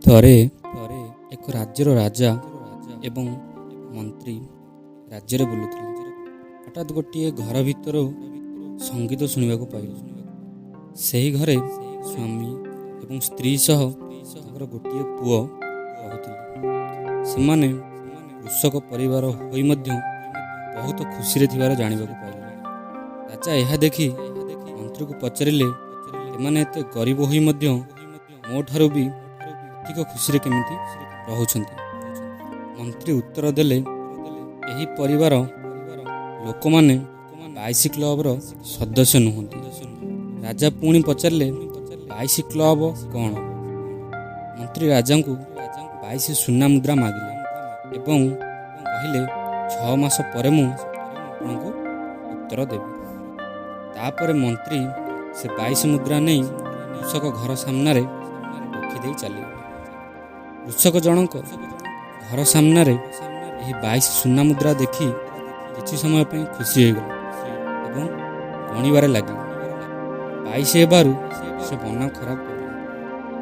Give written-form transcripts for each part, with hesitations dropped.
ଥରେ ଏକ ରାଜ୍ୟର ରାଜା ଏବଂ ମନ୍ତ୍ରୀ ରାଜ୍ୟରେ ବୁଲୁଥିଲେ। ହଠାତ୍ ଗୋଟିଏ ଘର ଭିତରୁ ସଙ୍ଗୀତ ଶୁଣିବାକୁ ପାଇଲେ। ସେହି ଘରେ ସ୍ୱାମୀ ଏବଂ ସ୍ତ୍ରୀ ସହ ତାଙ୍କର ଗୋଟିଏ ପୁଅ ରହୁଥିଲେ। ସେମାନେ କୃଷକ ପରିବାର ହୋଇ ମଧ୍ୟ ବହୁତ ଖୁସିରେ ଥିବାର ଜାଣିବାକୁ ପାଇଲେ। ରାଜା ଏହା ଦେଖି ମନ୍ତ୍ରୀକୁ ପଚାରିଲେ, ଏମାନେ ଏତେ ଗରିବ ହୋଇ ମଧ୍ୟ ମୋ ଠାରୁ ବି ଅଧିକ ଖୁସିରେ କେମିତି ରହୁଛନ୍ତି? ମନ୍ତ୍ରୀ ଉତ୍ତର ଦେଲେ, ଏହି ପରିବାର ଲୋକମାନେ 22 କ୍ଲବର ସଦସ୍ୟ ନୁହନ୍ତି। ରାଜା ପୁଣି ପଚାରିଲେ, 22 କ୍ଲବ କ'ଣ? ମନ୍ତ୍ରୀ ରାଜାଙ୍କୁ 22 ସୁନା ମୁଦ୍ରା ମାଗିଲେ ଏବଂ କହିଲେ, 6 ମାସ ପରେ ମୁଁ ଆପଣଙ୍କୁ ଉତ୍ତର ଦେବି। ତାପରେ ମନ୍ତ୍ରୀ ସେ 22 ମୁଦ୍ରା ନେଇ କୃଷକ ଘର ସାମ୍ନାରେ ରଖିଦେଇ ଚାଲିଗଲେ। କୃଷକ ଜଣକ ଘର ସାମ୍ନାରେ ଏହି 22 ସୁନା ମୁଦ୍ରା ଦେଖି କିଛି ସମୟ ପାଇଁ ଖୁସି ହୋଇଗଲେ ଏବଂ ଗଣିବାରେ ଲାଗିଲେ। 22 ହେବାରୁ ସେ ମନ ଖରାପ କଲେ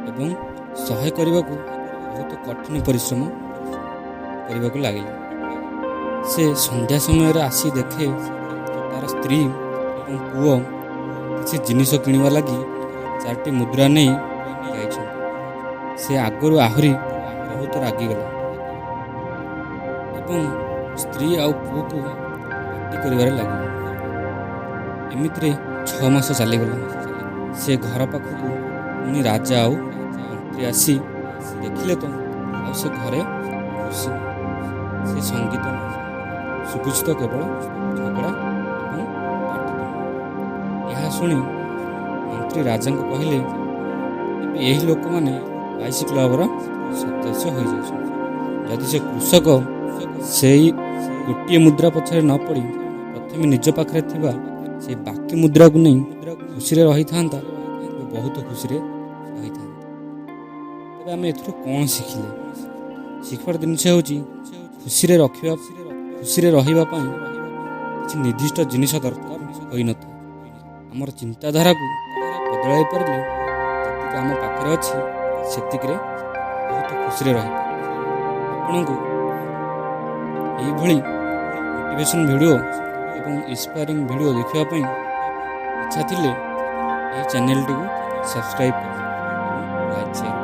ଏବଂ 100 କରିବାକୁ ବହୁତ କଠିନ ପରିଶ୍ରମ କରିବାକୁ ଲାଗିଲେ। ସେ ସନ୍ଧ୍ୟା ସମୟରେ ଆସି ଦେଖେ, ତାର ସ୍ତ୍ରୀ ଏବଂ ପୁଅ କିଛି ଜିନିଷ କିଣିବା ଲାଗି ଚାରିଟି ମୁଦ୍ରା ନେଇ ଯାଇଛନ୍ତି। ସେ ଆଗରୁ ଆହୁରି ବହୁତ ରାଗିଗଲା ଏବଂ ସ୍ତ୍ରୀ ଆଉ ପୁଅକୁ ପାଟି କରିବାରେ ଲାଗିଲା। ଏମିତିରେ 6 ମାସ ଚାଲିଗଲା। ସେ ଘର ପାଖକୁ ପୁଣି ରାଜା ଆଉ ମନ୍ତ୍ରୀ ଆସି ଦେଖିଲେ ତ ଆଉ ସେ ଘରେ ଖୁସି ନାହିଁ, ସେ ସଙ୍ଗୀତ ନାହିଁ, ଶୁଭୁଛି ତ କେବଳ ଝଗଡ଼ା ଏବଂ ପାଟିତୁଣ୍ଡ। ଏହା ଶୁଣି ମନ୍ତ୍ରୀ ରାଜାଙ୍କୁ କହିଲେ, ଏବେ ଏହି ଲୋକମାନେ 22 କ୍ଲବର ସଦସ୍ୟ ହୋଇଯାଇଛନ୍ତି। ଯଦି ସେ କୃଷକ ସେଇ ଗୋଟିଏ ମୁଦ୍ରା ପଛରେ ନ ପଡ଼ି ପ୍ରଥମେ ନିଜ ପାଖରେ ଥିବା ସେ ବାକି ମୁଦ୍ରାକୁ ନେଇ ଖୁସିରେ ରହିଥାନ୍ତା, ତେବେ ବହୁତ ଖୁସିରେ ରହିଥାନ୍ତା। ତେବେ ଆମେ ଏଥିରୁ କ'ଣ ଶିଖିଲେ? ଶିଖିବାର ଜିନିଷ ହେଉଛି, ଖୁସିରେ ରହିବା ପାଇଁ କିଛି ନିର୍ଦ୍ଦିଷ୍ଟ ଜିନିଷ ଦରକାର ହୋଇନଥାଏ। ଆମର ଚିନ୍ତାଧାରାକୁ ବଦଳାଇ ପାରିଲେ ଯେତିକି ଆମ ପାଖରେ ଅଛି, ସେତିକିରେ ବହୁତ ଖୁସିରେ ରହିପାରିବା। ଆପଣଙ୍କୁ ଏଇଭଳି ମୋଟିଭେସନ୍ ଭିଡ଼ିଓ ଏବଂ ଇନ୍ସପାୟାରିଂ ଭିଡ଼ିଓ ଦେଖିବା ପାଇଁ ଇଚ୍ଛା ଥିଲେ ଏହି ଚ୍ୟାନେଲଟିକୁ ସବସ୍କ୍ରାଇବ୍ କରନ୍ତୁ ଏବଂ ଲାଇକ୍, ସେୟାର।